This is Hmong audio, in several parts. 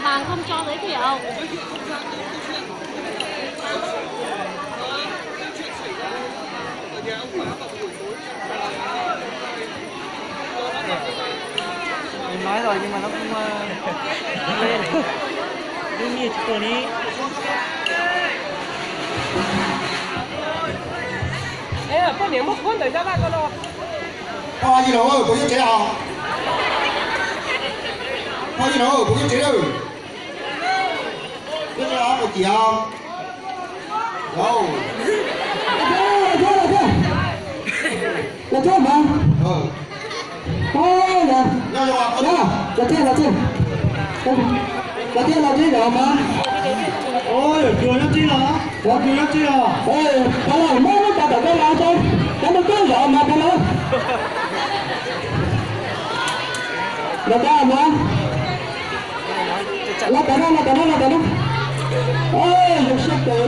Hàng không cho giới thiệu. Nói rồi nhưng mà nó không, ờ, lên. Đương nhiên chứ còn ý. Ê, poj niam muab khuab ntawm zaj vaj ko los. Pog Yig Laus, puas nyob tsev os? Pog Yig Laus, puas nyob tsev lawm? Nyob tsev os, puas cim os? Los thiab, los thiab, los thiab. Los thiab mas. Los thiab, los thiab. Los thiab, los thiab zos mas. Oj, Cuag nyob tsev los? Oj, Cuag nyob tsev los? Pog Laus, muab lub pas tom koj los tso. Cov no koj zos mas pog Laus. Los tso mas. Los tom no, los tom no, los tom no. Oj, zoo siab kawg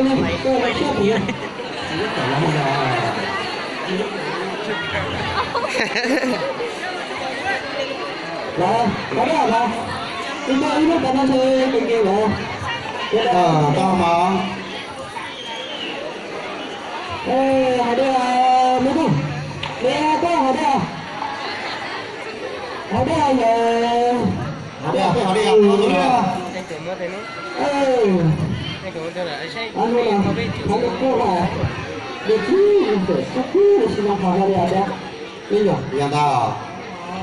li, zoo siab kawg. Los, los, los. Ib lub, ib lub pas no ntshe nkees nkees los. Tau mas. Hav dej, me tub, me tub hav dej, hav dej, hav dej, hav dej, hav dej. Yog ntag,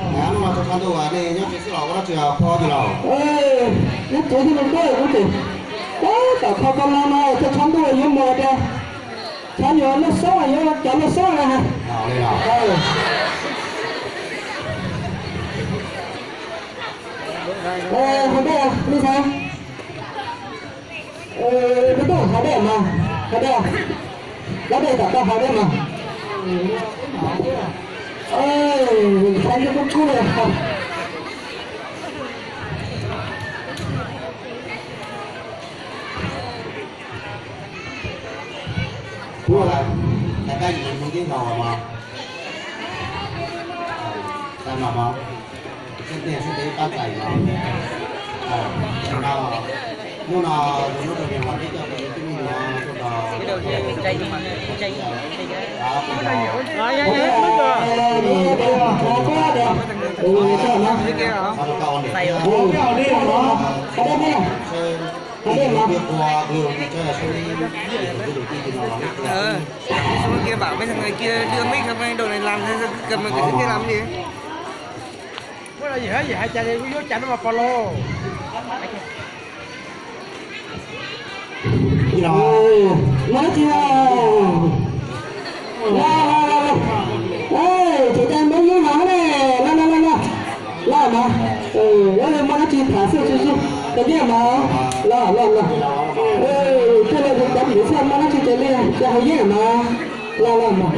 hnub no tshav ntuj nej nyob tsev xwb los ua dab tsi pog Yig Laus? Nyob tsev xwb no koj kuv ces tab tom kho koj los no thiaj tshav ntuj yuav mus tias tshav yuav loj xoob yuav cov loj xoob na. Hav dej, me ntxhais. Peb tuaj hav dej mas, hav dej, lab dej tom koj hav dej mas. Ntxhais nyob kub kub li. Kuv, koj yim mus nkees nkaus mog. Tag no mog. Sib ntiag sib tes pab txais mog. Hnub no, hnub no yog hnub rau niam hluas tib co kwv tij neej tsa tuaj nrog Ua yim hais cas li kuv yuav cas no mas pog lauj. Muaj dab tsi los? Los, los, los, los. Ces cov me nyuam no ne, los, los, los, los. Los mas, muaj dab tsi tham xwb xwb xwb, tus nyiaj mas, los, los, los. Thiaj li cov me nyuam xwb muaj dab tsi ces li, ces hais yeeb mas, los, los mas.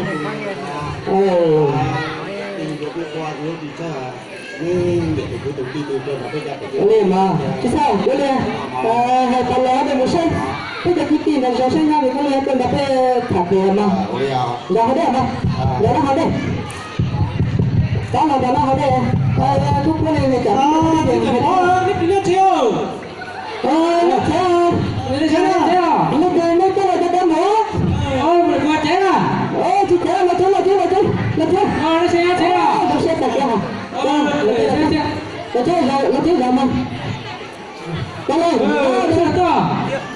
Ua li mas tsis txhob ua li, hais tau los dej mus saib, peb cov kwv tij ntawd zov saib nyob li koj li tuaj nrog peb tham pem mas. Zov hav dej mas, zov lub hav dej. Txhob los nrog lub hav dej, kub kub li cas. Nyob tsev, nyob tsev, nyob tsev, los cov cov mus. Tsis tsev, los tsev, los tsev, los tsev, los tsev. Zoo siab tag kiag. Los tsev, los tsev zov mas. Koj los,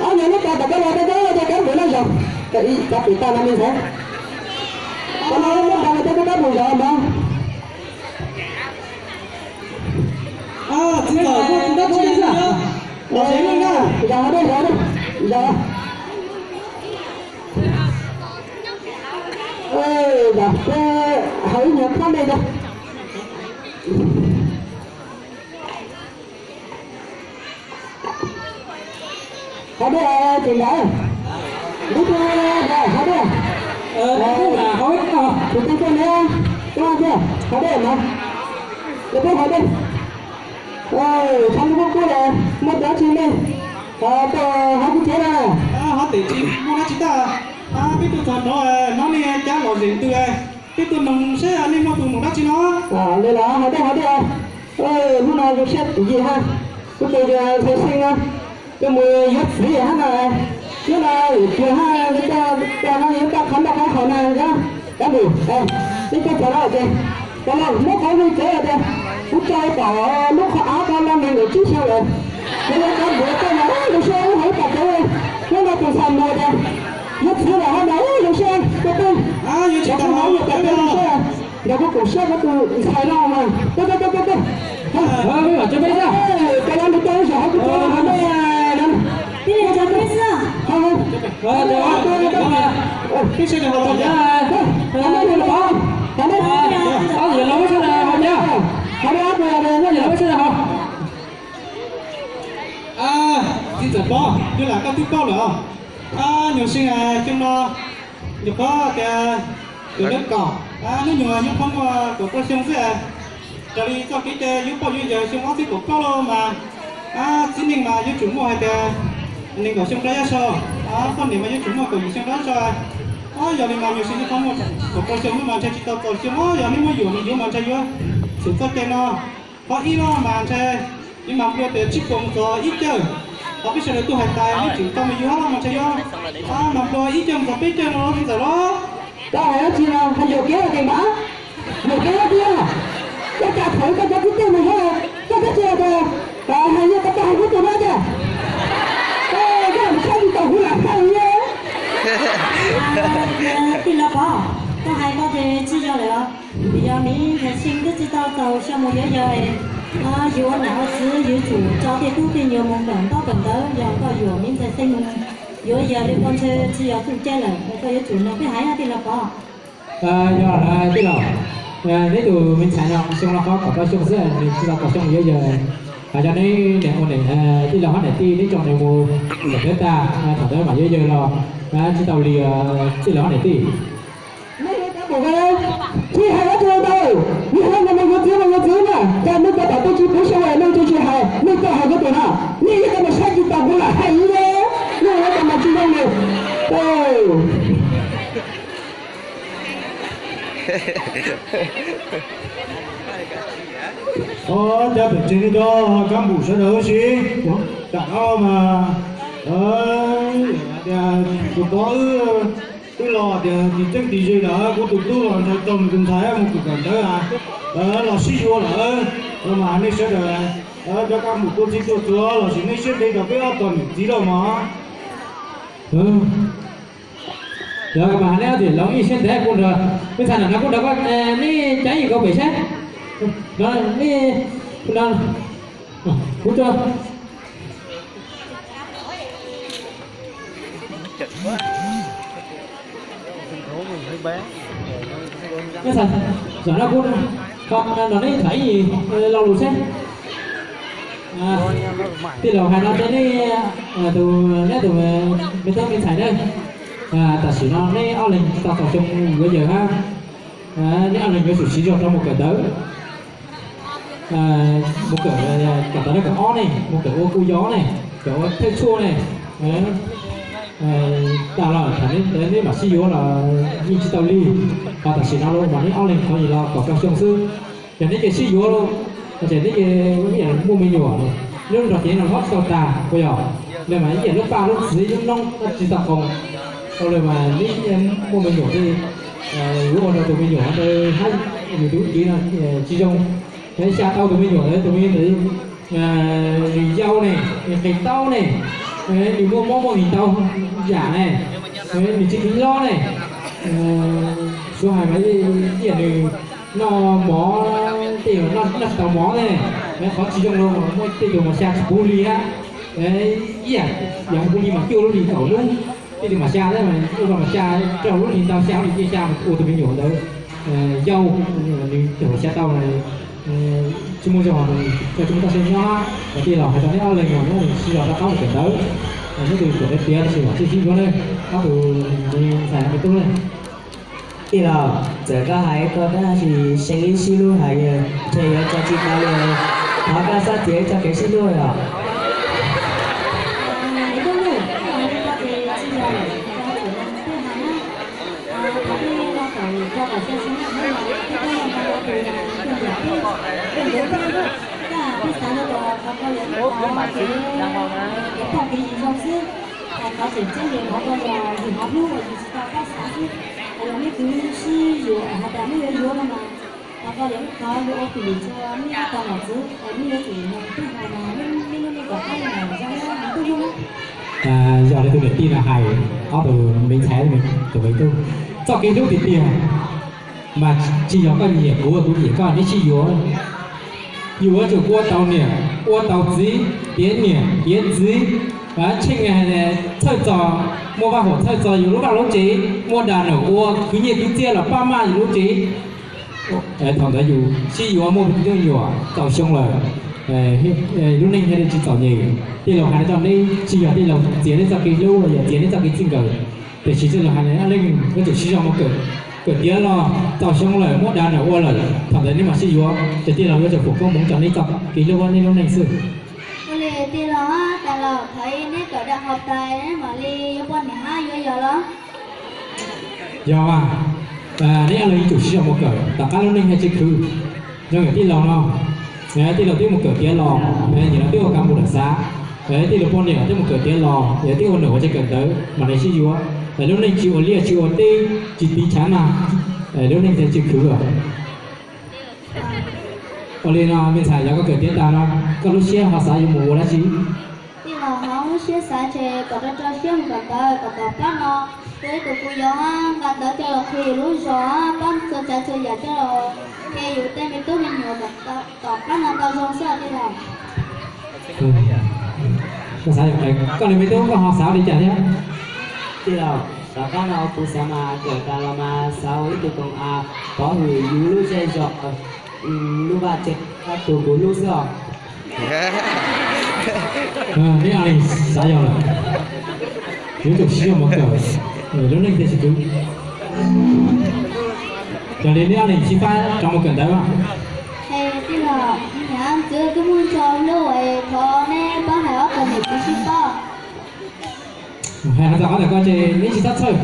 ob nyuag lub pas tom koj los, koj los cov cov mus no zov. Cov pem tag no me ntxhais. Koj los lub pas los cov cov mus zov mas. Zov hav dej, zov hav dej, zov. Zov peb hauv ib nyuag phab ntej no. Hav dej ces nrad, lub tub nrad hav dej. Tus tij tuaj nrad, tuaj tiag hav dej mas. Lub tub hav dej. Tshav ntuj kub kub lawm, muaj dab tsi nej, ho tuaj hav kuv tsev na. Hov tes tsis muaj dab tsi tag, peb tuaj txog nov, nov nej cab lom zem ntws, peb tuaj noog seb nej muaj tus num dab tsi no. Li los hov dej hov dej, hnub no zoo siab pim yig hab, kuv tus yawg ntxhais Xeeb no, tuaj mus yuav txiv hab no, hnub no yawm tiag hab, coj no yuav tau qhov noj qhov haus na, kab mus, nej tuaj txog no ces, cov laus muab qhov zoo tsev tias, kuv tso tom lub qhov av ko no nees nkaum tsib xyoo lawm, yog cov npuav tej no zoo siab wb hais ib pas cawv, hnub no tus ntxhais mus tias yuav txiv lawm hab no zoo siab, tuaj peb, cov kuv hais yog cov peb zoo siab, yog kuv koom siab kuv tus ntxhais no mas, tuaj tuaj tuaj tuaj, cov laus nrug tau ib zaug hab kuv tso hab ne. Peb sawv daws ho, ob yawg laus sawv daws ho, ob yawg laus sawv daws ho. Txiv ntxawm Pob, yog lam koj twb paub lawm os. Nyuam Xeeb xyoo no nyuam qhuav tias tus nab kaum, hnub nyuam nyuam qhuav muaj kaum rau xyoo xwb. Raws li txoj kev cai yuav poj yuav yawg xyoo ob txhiab kaum plaub los mas, txiv neej mas yuav tsum muaj hais tias nees nkaum xyoo rau yaj so, poj niam mas yuav tsum muaj kaum yim xyoo rau yaj so. Yog li mas Nyuam Xeeb nyuam qhuav muaj kaum rau xyoo mas ntshe tsis tau txaus xyoo, yog neb muab yuam mus yuav mas ntshe yuav txhaum txoj cai no. Qhov ib no mas ntshe neb mam nplua tias tsib puas mus txog ib cawg, qhov peb sawv daws tuaj hais tas neb tseem tau mus yuav mas ntshe yuav mam nplua ib cawg mus txog peb cawg no los tsis txawm los. Koj hais dab tsi no, hais yuam kev los kev npav? Yuam kev tiag. Koj cas thaum koj cov kwv tij mus yuav, koj twb tsis hais tias, hais yog koj tau hais kuv tus no tiag. Koj mus saib tsis tau kuv lam hais li. Tij laug Pov, koj hais koj ces tsis yog lawm os. Vim yog me ntxhais Xeeb twb tsis tau txaus xyoo mus yuav yawg, yuav ua nam ua txiv yuav tsum tso tej tub tej nyuag mus kawm ntaub kawm ntawv, yog koj yuam me ntxhais Xeeb mus yuav yawg li ko ntshe tsis yog txuj cai lawm, koj yuav tsum nrog peb hais tij laug Pov. Yog tij laug, neb tus me ntxhais no xyoo no qhov kaum rau xyoo xwb, nws tsis tau kaum xyoo mus yuav yawg. Hais cov neb niam ua niam tij laug hab niam tij neb tso nws mus kawm ntawv tag, thaum ntawd mam yuav yawg los tsis tau li tij laug hab niam tij. Tsis hais dab tsi ntau, nej hais no mas yuav txiv mas yuav txiv na, cas nej cov tom tej tsis puv xyoo nej tsis hais, nej txawm hais kuv tus no, nej ib tug mas saib tsis taus kuv lam hais li, nej ua cas mas tsis zoo li. Cov pem tsev nej cov kab npum sawv daws huv si, tam no mas kuv pov wb twb los tias tim txeeb tim ze lawm, kuv tus tub los ntshe tau nws tus ntxhais mus kawm ntawv los sib yuav lawm, mas nej sawv daws cov kab npum tuaj txhij tuaj txhua los sis nej siab ntev rau peb ob tog niam txiv lawm mog. Yog mas neb ob tug laus ib siab ntev kuj nrog, me ntxhais nam no kuj nrog koj, neb cav yim nkaus pem saib, no nej, kuv tso. Zaum no kuv, no nej tham ib lo lus seb. Tij laus hais no rau neb, tus, neb tus me tub me ntxhais na, tam sim no neb ob leeg tsis tau txaus xyoo yuav yawg hab, neb ob leeg yuav tsum siv zog rau mus kawm ntawv, mus kawm, kawm ntawv na, kawm ob ne, mus kawm ua kuj yog ne, kawm ua thawj tshuaj ne, tas los tham neb mam sib yuav los yeej tsis tau li. Ho tam sim no los mas neb ob leeg qhov yim los kaum rau xyoo xwb. Yog neb cia sib yuav, ces neb cia ib yam muaj me nyuam, neb nrog cev no hlob tsis tau tag, puas yog? Li mas ib yam lub paj lub txwv lub noob tsis tau qoo, tau li mas neb muaj me nyuam, yuav ua rau tus me nyuam ntawd hab yus tus txiv no tsis zoo. Xya tau tus me nyuam ntawd, tus me nyuam ntawd nws yau ne, nws qis taub ne, nws muaj mob muaj nkeeg ntau yam ne, nws tsis kheev hlob ne. Suav hais mas ib yam nws noj mov, tej noj tsis tau mov ne, qhov tsis zoo los muaj tej tug mas xya tsis puv hli hab. Ib yam, yog puv hli mas cuaj lub hlis kaum lub, tej tug mas xya, ua rau mas xya, rau lub hlis ntau xya lub hlis ciaj xya mas ua tus me nyuam ntawd yau, nws cog xya tau, tsis muaj zog, tsis muaj txoj sia nyob. Tij laus hais rau neb ob leeg no neb sib zog rov qab mus kawm ntawv, neb tus kawm ntawv tiav tab sis mam sib sib yuav ne, ob tug me ntxhais me tub ne. Tij laus, txawm koj hais tau tab sis Xeeb ib sib hlub hais ntshe yuav tso tsis tau li, thov koj txhob txiav ib txoj kev sib hlub os. Peb xav rau qhov ko yog ib qho kev pom kev yig zoo xwb, hais qhov tseem ceeb yog qhov ko yog yus hom hlub uas yus tsis tau pab xav xwb. Hais yog nej kwv sib yuav hais tias nej yuav yuav no mas, qhov ko yog ib qhov yuav ua fim lim rau nej ob tog nom tswv, nej yuav tsum mloog peb hais mas nej lub neej tom qab zoo zoo ntuj hnub. Yog li tus niam tij no hais, ob tug me ntxhais tus me tub, txoj kev hlub tiag tiag mas tsis yog koj nyiam kuv kuv nyiam koj, nej sib yuav. Yus yuav tsum ua tau niam ua tau txiv, tiav niam tiav txiv, tsheej txhawj txog, muaj vaj huam txhawj txog yus lub vaj lub tsev, muaj dag num ua khwv nyiaj khwv txiaj los pab maj yus lub tsev. Thaum ntawd yus sib yuav muaj me nyuam tau xyoo lawm, lub neej thiaj li tsis txom nyem. Tij laug hais rau nej, tsis yog tij laug txiav nej txoj kev hlub los yog txiav nej txoj kev txij nkawm, tiam sis tij laug hais nej ob leeg yuav tsum sib zog mus kawm, kawm tiav los tau xyoo lawm, muab dag num ua lawm, thaum ntawd nej mam sib yuav, ces tij laug yuav tsum foom koob hmoov rau nej txoj kev hlub nej lub neej xwb. Ua li tij laug, tas los thov neb kawm dag hauv pais neb mam li yuav poj niam hab yuav yawm los? Yog mas, neb ob leeg yuav tsum sib zog mus kawm, tom qab lub neej thiaj tsis khwv. Zoo yam tij laug no, tij laug twb mus kawm tiav los, nim no twb ua kas npus dam xav, tij laug poj niam twb mus kawm tiav los, yog twb ua num ua tsev kawm ntawv mas nws sib yuav, lub neej tsis ua liaj tsis ua teb, tsis tiv chav nag, lub neej thiaj tsis khwv. Ua li no me ntxhais, yog koj kawm tiav tag no, koj lub siab ho xav yuav mus ua dab tsi? Tij laug, hauv lub siab xav ces kom rau rau siab mus kawm ntawv kom tom qab no ua ib tug kuv yau hab nqa ntawv coj los qhia yus lub zos hab pab txhua tsav txhua yam coj los qhia yus tej me tub me nyuam kom tom qab no tau zoo xwb tij laug. Koj xav, koj li me tub koj ho xav li cas thiab? Tij laug, tom qab no kuv xav mas kawm tas los mas xav ua ib tug koom av pov hwm yus lub zej zos, lub vaj tsev, tus kuv hlub xwb os. Neb ob leeg xav yog lawm, yuav tsum sib zog mus kawm, lub neej thiaj tsis khwv. Yog li neb ob leeg xyiv fab rov mus kawm ntawv. Tij laug, niam ntxwv kuj muaj ntau lub es thov neb pab hais ob tug niam txiv sib paub. Hais txog qhov ntawm ko ces neb tsis txhob txhawj,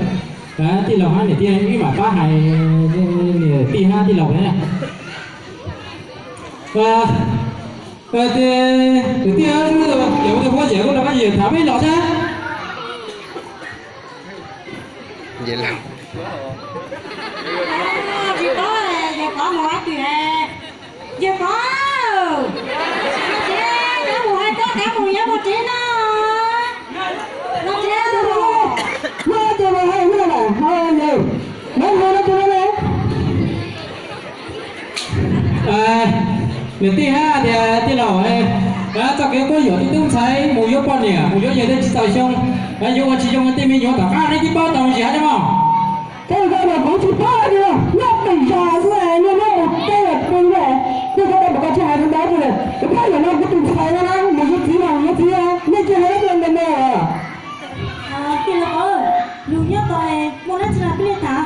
tij laug hab niam tij wb mam pab hais, niam tij hab tij laug na. Niam tij, ces ua tus huab yam kuj rov qab yam tham peb los sab. Tsis paub, yawg Pov mus hais twg? Yawg Pov, kav mus hais, kav mus, yuav mus tsev no. Los tsev. Niam tij hab tias tij laug, txoj kev quab yuam tij tub ntxhais mus yuav poj niam mus yuav yawg tej tsis txaus xyoo, yuav ua tsis zoo tej me nyuam tom qab neb twb paub tau ntsis hab mog. Tej ko mas kuv tsis paub li, nyob pem zos xwb, nyob nyob mus tej pw, nej txhob tau kom koj tsis hais rau ntawd, kuv pab yam no kuv tus ntxhais no na mus yuav txiv mas mus yuav txiv, nej tsis hais dab tsi ntawd no. Tij laug, nws nyob tod, muaj dab tsi los peb li tham.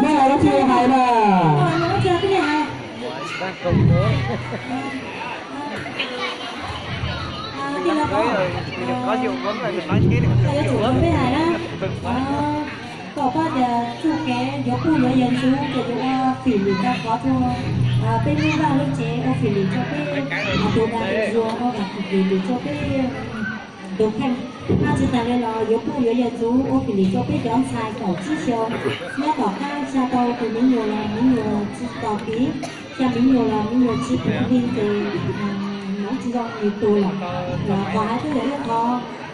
Nej hais dab tsi hais na. Tij laug, yuav tsum rau peb hais na, koj paub tias txuj kev yuav puj yuav yawm ntxwv ces yuav ua fim lim rau qhov rau peb lub vaj lub tsev, ua fim lim rau peb tus dag tus zuag, ua fim lim rau peb tus kheej. Hab tsis tas li los yuav puj yuav yawm ntxwv ua fim lim rau peb cov ntxhais kaum tsib xyoo nyob tom qab, xya tau tus me nyuam los me nyuam tsis tos piv, xya me nyuam los me nyuam tsis puv hli ces mus tsis zoo li tus lawm. Qhov hais twb yog ib qho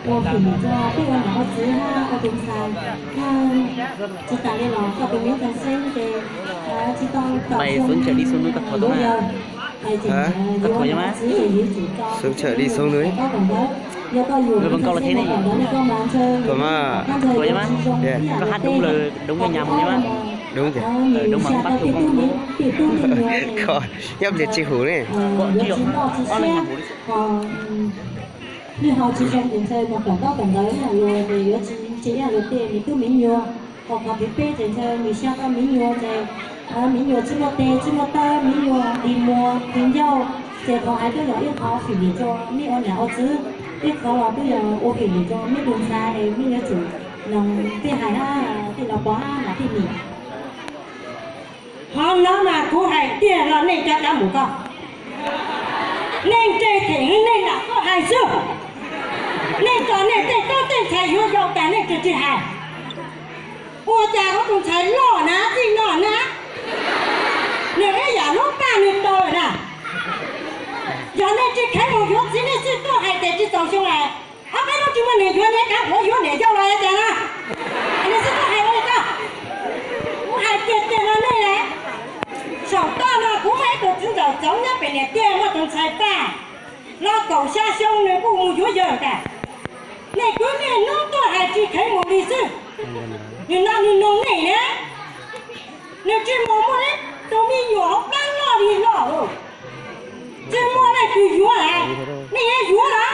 ua fim lim rau peb ua niam ua txiv hab ua tus ntxhais. Tsis tas li los koj tus me ntxhais xeeb ces tsis tau tau xyoo yuav yawg. Koj thuam yog mas? Xeeb tshawm li xeeb nws. Nws nkaus los thiab ne. Thuam mas. Thuam yog mas? Koj hab dub lawm, dub me nyuam mus ne mas. Dub ces dub mas pab thuam koj. Koj nyob pliag tsis hum ne. Nws ho tsis zoo ces ntshe mus kawm ntaub kawm ntawv ib yam luag ces yuav tsis ntse ib yam luag tej me tub me nyuam. Ho qhov thib peb ces ntshe nws xya tau me nyuam ces me nyuam tsis muaj tes tsis muaj taw, me nyuam dig muag dig ncauj, ces qhov hais twb yog ib qho fim lim rau nej ua niam ua txiv, ib qho los twb yog ua fim lim rau nej tus ntxhais es nej yuav tsum noog tej hais hab tej los pov hab mam tej nim. Qhov no mas kuv hais tiag los nej cov kav mus koj? Nej ntse them li nej lam tuaj hais xwb. Nej tso nej tej tub tej ntxhais yuav yau tas nej tsis tsis hais. Ua cas kuv tus ntxhais loj na txij no na, nws ib yam lub paj nws tau lawm na. Yog nej tsis kheev mus yuav txiv nej xij tuaj hais tias tsis txaus xyoo lawm, ob peb hnub tsis muaj nws yuav nej kav ua yuav niam yau los cas na. Nws xij tuaj hais ua li koj. Kuv hais tiag tiag rau nej lawm, saum toj no kuv muaj ib tug txiv ntxawm txoov nyob pem niam tiag muaj tus ntxhais paj los kaum xya xyoo nws kuj mus yuav yawg tas. Nej kwv nej hnub tuaj hais tsis kheev mus li xwb. Nws no nws noog nej na, nws tsis mus muaj ib tug me nyuam hauv plab loj li loj, tsis muaj leej twg yuav lawm. Nej yuav yuav los?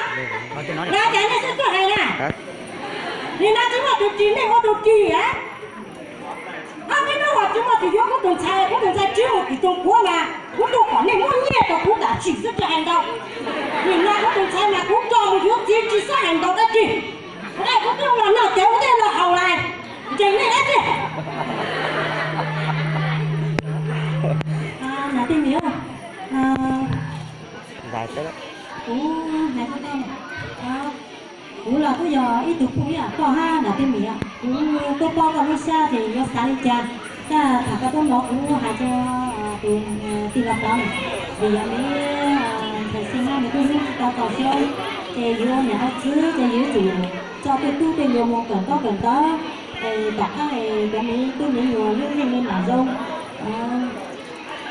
Los cas nej xij tuaj hais na? Nim no tsis muaj tus ris nej ua tus ris a. Ob peb hnub uas tsis muaj tus yuav kuv tus ntxhais, kuv tus ntxhais tsis mus tim tus puav mas kuv tuaj kom nej muab nyiaj rau kuv tam sim xwb tsis hais ntau. Nim no kuv tus ntxhais mas kuv tso mus yuav txiv tsis xav hais ntau dab tsi. Kuv tuaj los noj ces ua tej los haus lais, ntseeg nej dab tsi? Nam tej niam, kuv hais rau koj, kuv los kuj yog ib tug phooj ywg koj hab nam tej niam, kuv tuaj paub koj lub sab ces yuav xav li cas, tab tham koj tuaj no kuv hais rau tus tij laug Pov, vim yog nws ntxhais xyoo no nws kuj hnub tsis tau kaum xyoo, ces yuav ua niam ua txiv ces yuav tsum tso tej tub tej nyuam mus kawm ntaub kawm ntawv, es tom qab cov me tub me nyuam lub neej me mam zoo.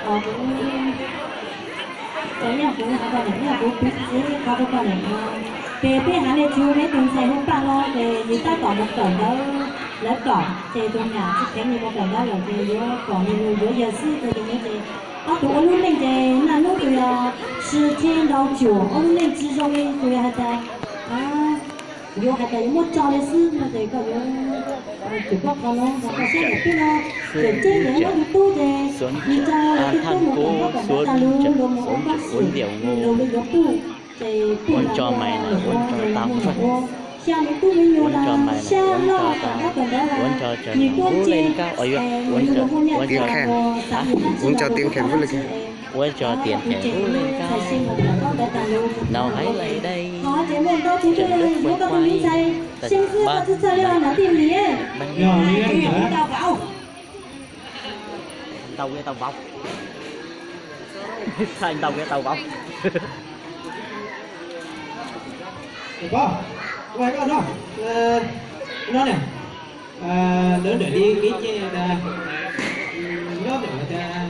Kuv, kuv hais rau niam, kuv piv txwv qhov rau koj niam, ces peb haiv neeg tsis hu peb tus ntxhais hu Paj no ces nws tab tom mus kawm ntawv lawv kom, ces tus niam tsis kheev nws mus kawm ntawv lawm ces yuav kom nws mus yuav yawg xwb ces tus niam ces ob tug ua lub neej ces naj nub tus yog sis thi ntau cuam ua lub neej tsis zoo li tus yog hais tias yuav hais tias yuav muab tso li xwb no ces koj yuav tsum paub qhov no mas koj saib niam tub no, tseem ceeb ces muab tus tub ces nws tso tus tub mus kawm ntaub kawm ntawv tag lug luag mus ua paj xwm lug li yuav puj, ces puj los ua, lug ua, xya me tub me nyuam los xya loj kawm ntaub kawm ntawv los nws tuaj nce, nws lug muaj nyiaj txiag los xav nws dab tsi los nws tuaj nce, ua tso tias tus tseem ntxhais xyeej los kawm ntaub ntawv tag lug. Qhov ces muaj ntau tus twb yuav tau tus me ntxhais xyeej xwb, koj txhawj txhawj li os nam tij Lis. Ntau tau vauv. Ntau tau vauv. Txhais ntau tau vauv. Pov, ua hais koj no, no na, lawv ntawm li kev cai tas, nyob ntawm tas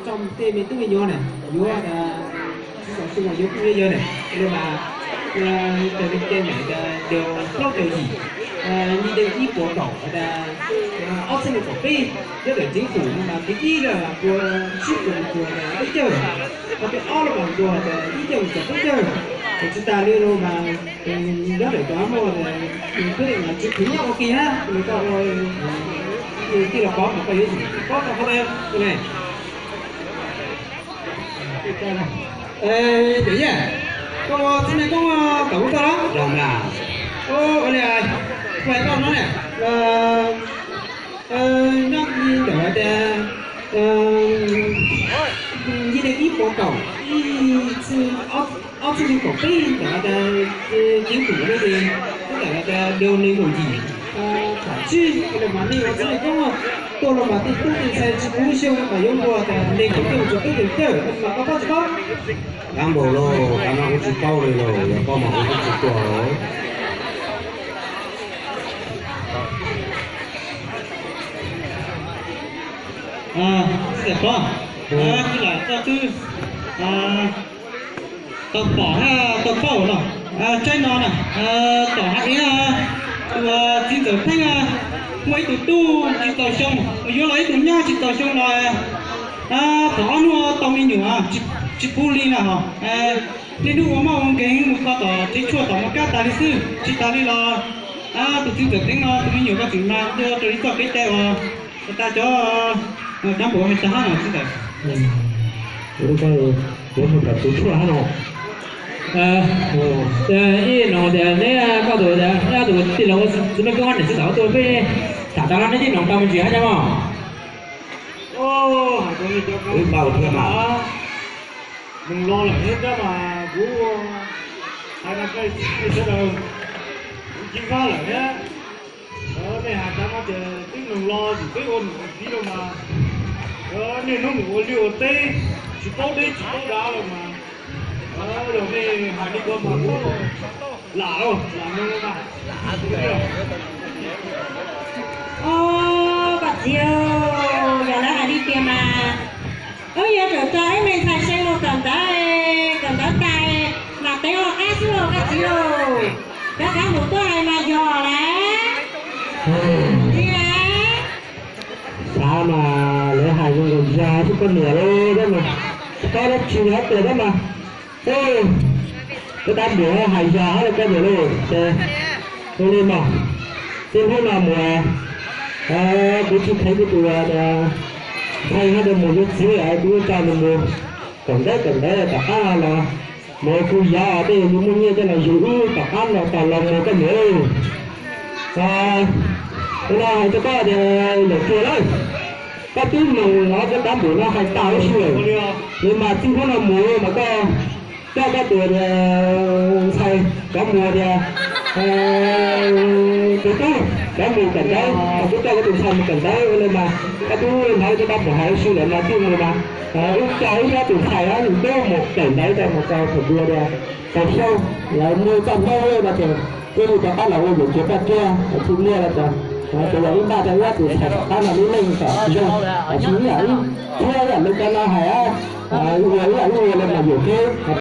tso tej me tub me nyuam na, yuav tas tsis txaus xyoo los yuav kuj yuav yawg na, li mas raws li kev cai ntawm tas caug plaub caug yim, nyiaj deej ib puas kaum tas ob txhiab nees nkaum peb, nyob ntawm tsev fum no mas tus ib los puas tsib puas mus txog tas peb caug, ho tus ob los mas mus txog tas ib caug mus txog peb caug. Ces tsis tas li no mas nyob ntawm cov muaj, kuj li mas tsis khwv nyob ua ke hab, nws koj ua tij los Pov mas koj yuav tsum paub tau qhov no ne. Ntawm yaj, koj txiv neej koob tawm ua txoj los? Los mas. Ua li, kuv hais koj no na, nyob li ntawm tas nyiaj deej ib puas kaum ib txhiab ob txhiab nees nkaum peb ntawm tas tsev fum no ces twb ntawm tas caug nees nkaum yim, tham tsib li mas nej ua txiv neej koob tuaj los mas tej tub tej ntxhais tsis puv xyoo mas yuav luag tas nees nkaum caug txog peb caug caug mas koj paub tsis paub? Dab npaum lauj, qhov no kuv tsis paub li lauj, yog paub mas kuv twb tsis tuaj lauj. Txiv Pov, kuv lam tso twb tau pom hab tau paub no, tsaib no na, tom hav ev tus txiv ntxawm Theeb muaj ib tug tub tsis txaus xyoo, yuav los ib tug nyab tsis txaus xyoo los thaum ob hnub tau me nyuam tsis puv li na ho. Niaj hnub ua maj ua nkeeg mus kho tom tsev tshuaj tom mos kab tas li xwb, tsis tas li los tus txiv ntxawm Theeb no tus me nyuam koj tseem mas ua raws li txoj kev cai uas tas cov dab npaum hais tag hab no txiv ntxawm. Yuav mus tom tsev tshuaj hab no. Ib no tias neb koj tus, neb tus tij laug ua txiv neej koob hab niam txiv ntxawm tuaj peb tham tas los neb tib noog tau me ntsis hab cov mog. Wb npau thiab mas, nug los lawm thiab mas kuv hais no sawv daws kuv ceev faj lawm thiab. Nej hais tas no ces twb nug los ces twb ua niam ua txiv los mas, niaj hnub mus ua liaj ua teb, tsis paub deb tsis paub dav los mas, yog nej hais li ko mas kuv lam los lam nug mas. Os, koj txiv, yog lawv hais li tiag mas, wb yuav tsum tso wb me ntxhais See los kawm ntawv, kawm ntawv tas mas teev ua qab xwb lauj koj txiv lauj. Rov qab mus tuaj hais mas yog lawm. Li lawm. Xav mas lawv hais zoo nkaus yog xwb koj niam lauj, tab mas koj dab tsi nyob tias tab mas, koj dab npam hais yog hab los koj niam lauj ces, ua li mas, txij hnub no mus, kuv tsis kheev kuv tus ntxhais hab mus yuav txiv, kuv yuav tso nws mus kawm ntawv kawm ntawv tom qab los mus kuv yog tej yus muaj nyiaj coj los yug wb tom qab no tos los mus koj niam. Ua no hais rau koj tias lawm tiag lawm, koj twb mloog ob peb dab npam no hais tas huv si lawm, li mas txij hnub no mus mas koj coj koj tus ntxhais cov mus tias, tus tub cov mus kawm ntawv, koj twb coj koj tus ntxhais mus kawm ntawv ua li mas koj twb hnov cov dab npam hais huv si lawm mas txij mus mas wb coj wb ob tus ntxhais nws twb mus kawm ntawv rau mas rau thaum ntawd tias tau xyoo, lawv muaj txoj hmoo no ces twb li rov qab los ua yuam kev txoj kev tsis muaj los ces, ces yog wb npaj rau wb ob tus ntxhais tom qab no lub neej kom zoo, tsis ib yam thiab ib yam li cov no hais, ua ib yam li mas yuam kev